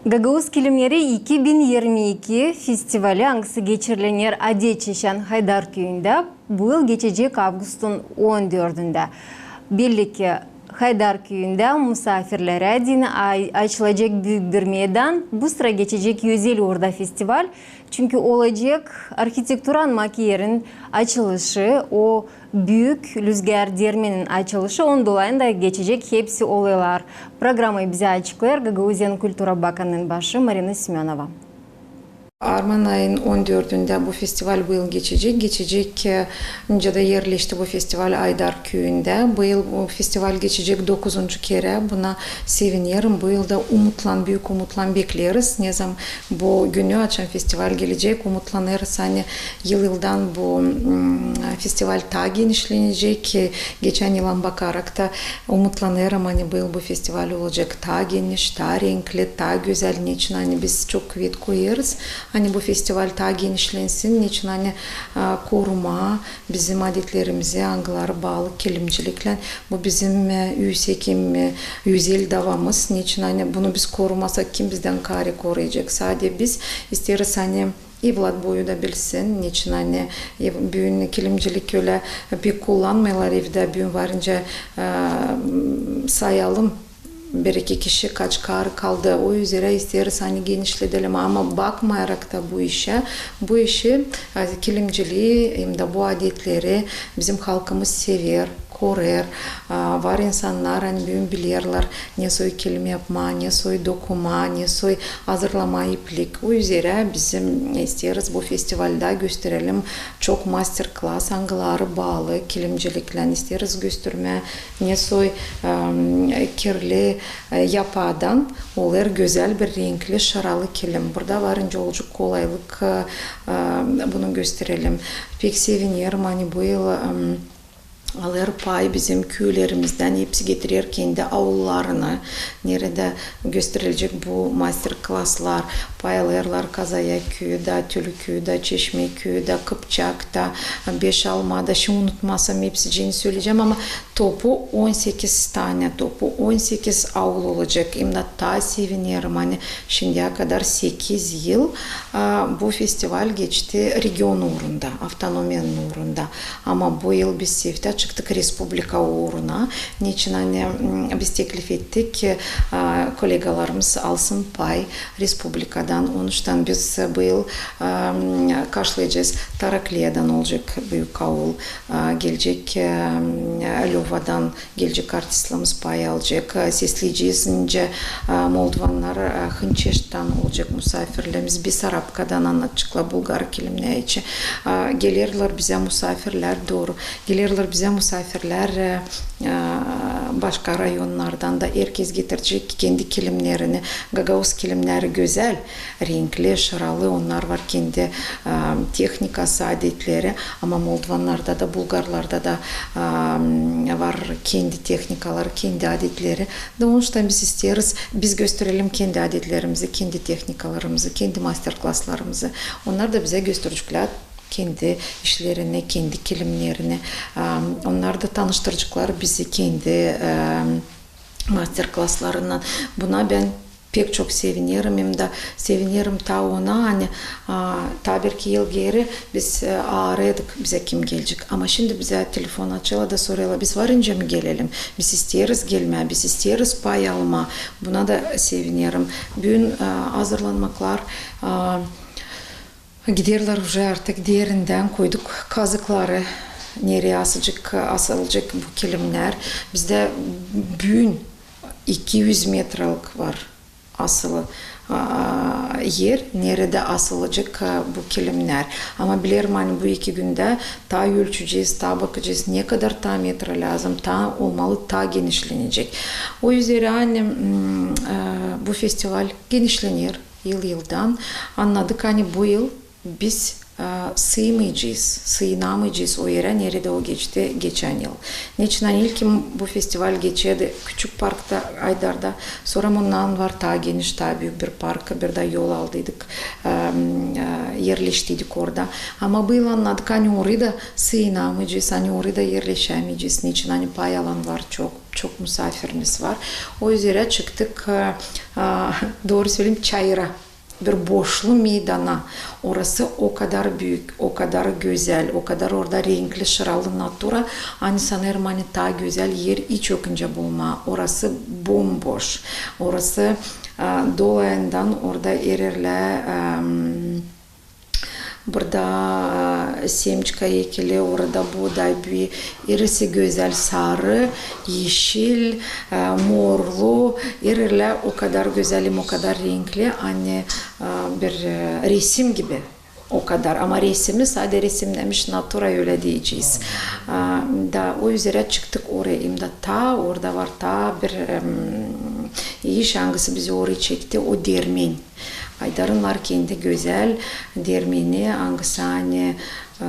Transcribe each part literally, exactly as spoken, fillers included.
Gagauz kilimneri iki bin irmi iki festivali, angısı geçirilenär adetçä Haydarküüyündä, bu yıl geçecek avgustun on dördündä. Belli ki, Haydarküüyündä musaafirlerä deyni a-, açılacek büük bir meydan. Bu sıra geçecek özel orada festival. Çünkü olacek arhitektura anmak erin açılışı, o büük lüzgär dermenin açılışı, onun dolayında geçecek hepsi olaylar. Programayı bizä açıklêêr Gagauziyanın kultura bakanının başı Marina Semönova. Arman ayın on dördündä bu festival bu yıl geçecek. Geçecek, e, nicä dä erleşti bu festival Haydarküüyündä. Bu yıl bu festival geçecek dokuzuncu kerä. Buna sevinerim. Bu yıl da umutlan, büük umutlan bekleeriz. Ne zaman bu günü, açan festival gelecek, umutlanêrız, ani yıl-yıldan bu, mm, festival taa genişlenecek. E, geçän yıla bakarak ta umutlanêrım, ani bu yıl bu festival olacek taa geniş, taa renkli, taa gözäl. Neçin ani biz çok kuvet koyêrız, ani bu festival taa genişlensin, neçin ani, a, korumaa bizim adetlerimizi, angıları baalı kilimciliklän. Bu bizim, e, üüsek hem, e, özel davamız. Neçin ani bunu biz korumasak, kim bizdän kaarä koruyacek? Sade biz. İsteeriz, ani evlat boyu da bilsin, neçin ani ev-, büün kilimcilik ölä pek kullanmêêrlar evdä, büün varınca, e, sayalım, bir-iki kişi kaç kaarä kaldı. O üzerä isteeriz, ani genişledelim. Ama bakmayarak ta bu işä, bu işi, e, kilimcilii hem dä bu adetleri bizim halkımız sever, korêr. A, var insannar, ani büün bilerlär, ne soy kilim yapmaa, ne soy dokumaa, ne soy hazırlamaa iplik. O üzerä bizim isteeriz bu festivaldä gösterelim çok master-klass, angıları baalı kilimciliklän. İsteeriz göstermää, ne soy, em, kirli, e, yapaadan olêr gözäl bir renkli şaralı kilim. Burada varınca olacek kolaylık, e, e, bunu gösterelim. Pek sevinerim, ani bu yıl, em, alêr pay bizim küülerimizdän, hepsi getirer kendi aullarını, neredä gösterilecek bu master-klasslar. Pay alêrlar Kazaya küüyü dä, Tülü küüyü dä, Çeşme küüyü dä, Kıpçak ta, Beşalma da, şindi unutmasam, hepsicini söleyecäm, ama topu on sekiz tanä, topu on sekiz aul olacek. Hem dä taa sevinerim, ani şindiyä kadar sekiz yıl, a, bu festival geçti region uurunda, avtonomiyanın uurunda. Ama bu yıl biz sevtä çıktık respublika uuruna. Neçin ani, m, biz teklif ettik, e, kolegalarımız alsın pay respublikadan. Onuştan biz bu yıl, e, m, karşılayacez Tarakliyadan olacek büük aul, e, gelecek, e, m, Lyovadan gelecek artistlarımız pay alacek. E, sesleyecez nicä, e, moldovannar, e, Hınçeştan olacek musaafirlerimiz, Besarabkadan annataceklar bulgar kilimnär için. E, gelerlär bizä musaafirlär, dooru. Gelerlär bizä musaafirlär, e, e, başka rayonnardan da, herkez getirecek kendi kilimnerini. Gagauz kilimneri gözäl, renkli, şaralı, onnar var kendi, e, tehnikası, adetleri. Ama moldovannarda da, bulgarlarda da, e, var kendi tehnikaları, kendi adetleri. Da onuştan biz isteeriz, biz gösterelim kendi adetlerimizi, kendi tehnikalarımızı, kendi master-klasslarımızı. Onnar da bizä göstereceklär kendi işlerini, kendi kilimnerini. Am, onnar da tanıştıraceklar bizi kendi, am, master-klasslarınnan. Buna bän pek çok sevinerim, hem dä sevinerim taa ona, ani, a, taa bir-iki yıl geeri biz, e, aarêêrdık, bizä kim gelecek. Ama şindi bizä telefon açêrlar da sorêrlar, biz varınca mı gelelim? Biz isteeriz gelmää, biz isteeriz pay almaa. Buna da sevinerim. Büün, e, hazırlanmaklar, e, Giderlär uje artık derindän, koyduk kazıkları, nereyi asacek, asılacek bu kilimnär. Bizdä büün iki üz metralık var asılı, a, er, neredä asılacek, a, bu kilimnär. Ama bilerim, ani bu iki gündä taa ölçecez, taa bakacez, ne kadar taa metra lääzım, taa olmalı, taa genişlenecek. O üzerä, ani, m, e, bu festival genişlener. Yıl-yıldan. Annadık, ani bu yıl biz, e, sıymayacez, sıyınamayacez o erä, neredä o geçti geçän yıl. Neçin ani ilkin bu festival geçerdi küçük parkta, Aydarda. Sora ondan var taa geniş, taa büük bir park, bir dä yol aldıydık, e, e, erleştiydik orada. Ama bu yıl annadık, ani orayı da sıyınamayacez, ani orayı da erleşämeyecez. Neçin ani pay alan var çok. çok musaafirimiz var. O üzerä çıktık, e, e, dooru söleyim, çayıra, bir boşlu meydana. Orası o kadar büük, o kadar gözäl, o kadar orada renkli, şıralı natura, ani sanêrım, ani taa gözäl er iç öküncä bulmaa. Orası bomboş. Orası, e, dolayından orada ererlä, e, burada, e, semçka ekili, orada buğday büü, erisi gözäl, sarı, yeşil, e, morlu, ererlä o kadar gözäl hem o kadar renkli, ani, e, bir, e, resim gibi. O kadar. Ama resimi sade resimnemiş natura, ölä deyecez. E, da o üzerä çıktık oraya, hem da taa orada var taa bir, em, iş, angısı bizi oraya çekti, o dermen. Aydarınlar kendi gözäl dermeni, angısı, ani, e,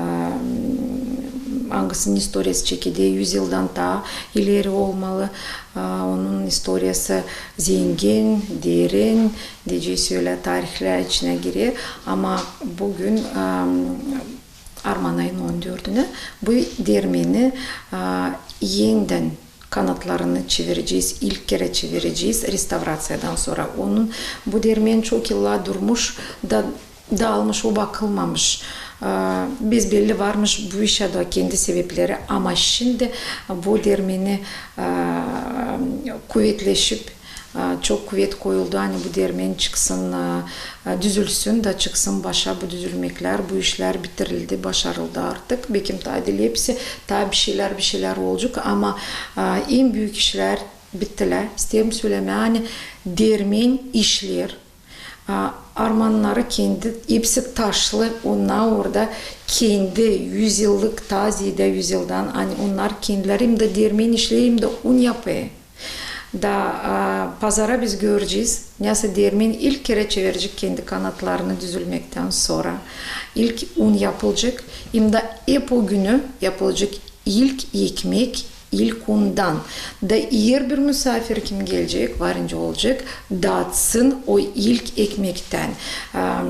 angısının istoriyası çekidä üz yıldan taa ileri olmalı. E, onun istoriyası zengin, derin, deyecez, ölä tarihlär içinä girer. Ama büün, e, armaan ayın on dördünä bu dermeni, e, enidän kanatlarını çevirecez, ilk kerä çevirecez restavraţiyadan sora. Onun, bu dermen çok yıllar durmuş da daalmış, o bakılmamış. E, bezbelli varmış bu işä dä kendi sebepleri, ama şindi bu dermeni, e, kuvetleşip, e, çok kuvet koyuldu, ani bu dermen çıksın, e, e, düzülsün da çıksın başa bu düzülmeklär, bu işlär bitirildi, başarıldı artık. Bekim taa diil hepsi, taa bir şeylär, bir şeylär olacek, ama, e, en büük işlär bittilär. İsteerim sölemää, ani dermen işleer. A, armannarı kendi, hepsi taşlı, onnar orada kendi üz yıllık, taa zeedä üz yıldan, ani onnar kendileri hem dä dermen işleer, hem dä un yapêr. Da, a, pazara biz görecez, nasıl dermen ilk kerä çevirecek kendi kanatlarını düzülmektän sora. İlk un yapılacek, hem dä hep o günü yapılacek ilk ekmek, ilk undan. Da herbir musaafir, kim gelecek, var nicä olacek, datsın o ilk ekmektän. Am,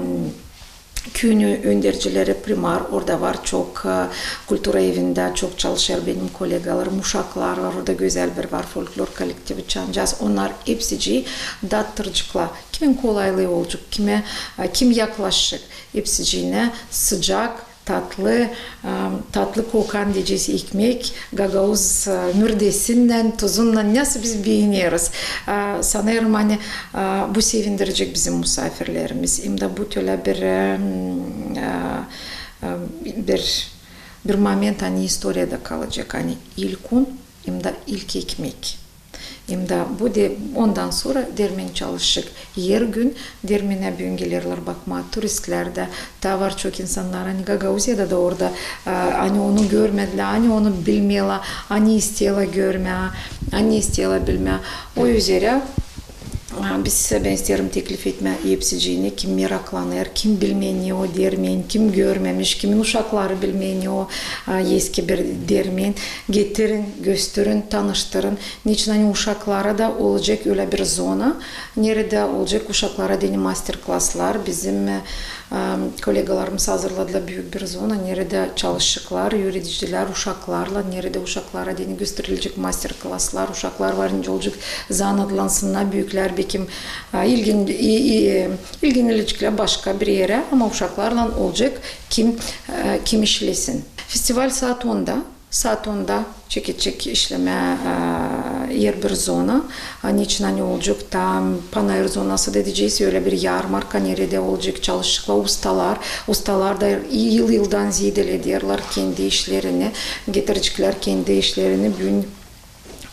küüyün öndercileri, primar, orada var çok, e, kultura evindä çok çalışêr benim kolegalarım, uşaklar var, orada gözäl bir var folklor kolektivi, Çancaz. Onnar hepsicii dattıraceklar. Kimin kolaylıı olacek, kimä, e, kim yaklaşacek, hepsiciinä sıcak, tatlı, e, tatlı kokan deyecez ekmek, gagauz, e, mürdesinnän, tuzunnan, nasıl biz beeneriz. E, sanêrım, ani, e, bu sevindirecek bizim musaafirlerimiz. Hem dä bu tölä bir, e, e, e, bir, bir moment, ani istoriyada kalacek, ani ilk un, hem dä ilk ekmek. Hem dä bu de, ondan sora dermen çalışacek. Her gün dermenä büün gelerlär bakmaa turistlär dä. Taa var çok insannar, ani Gagauziyada da orada, e, ani onu görmedilär, ani onu bilmeerlär, ani isteerlär görmää, ani isteerlär bilmää. O üzerä, e, biz, bän isteerim teklif etmää hepsiciinä, kim meraklanêr, kim bilmeer, ne o dermen, kim görmemiş, kimin uşakları bilmeer, ne o, e, eski bir dermen. Getirin, gösterin, tanıştırın. Neçin ani uşaklara da olacek ölä bir zona, neredä olacek uşaklara deyni master-klaslar. Bizim, e, e, kolegalarımız hazırladılar büük bir zona, neredä çalışaceklar üüredicilär uşaklarlan, neredä uşaklara deyni gösterilecek master-klaslar, uşaklar var nicä olacek zanaatlansınnar, büüklär bekim, e, ilgin-, i-, i-, ilgilenecek başka bir erä, ama uşaklarlan olacek kim, e, kim işlesin. Festival saat onda. Saat onda çekecek işlemää, e, herbir zona. Neçin ani olacek tam panair zonası da deyecez, ölä bir yarmarka, neredä olacek çalışaceklar ustalar. Ustalar da yıl-yıldan zeedä ederlär kendi işlerini, getireceklär kendi işlerini. Büün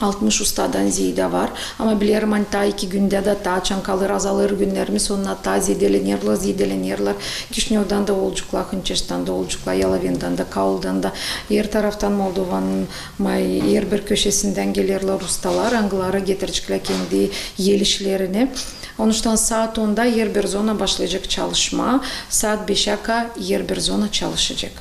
altmış ustadan zeedä var. Ama bilerim, ani taa iki gündä dä taa açan kalır, azalır günnerimiz, onnar taa zeedelenerlär, zeedelenerlär. Kişinevdan da olaceklar, Hınçeştan da olaceklar, Yalavindan da, Kauldan da. Her taraftan Moldovanın may, herbir köşesindän gelerlär ustalar, angıları getireceklär kendi el işlerini. Onuştan saat onda herbir zona başlayacek çalışmaa, saat beşä ka herbir zona çalışacek.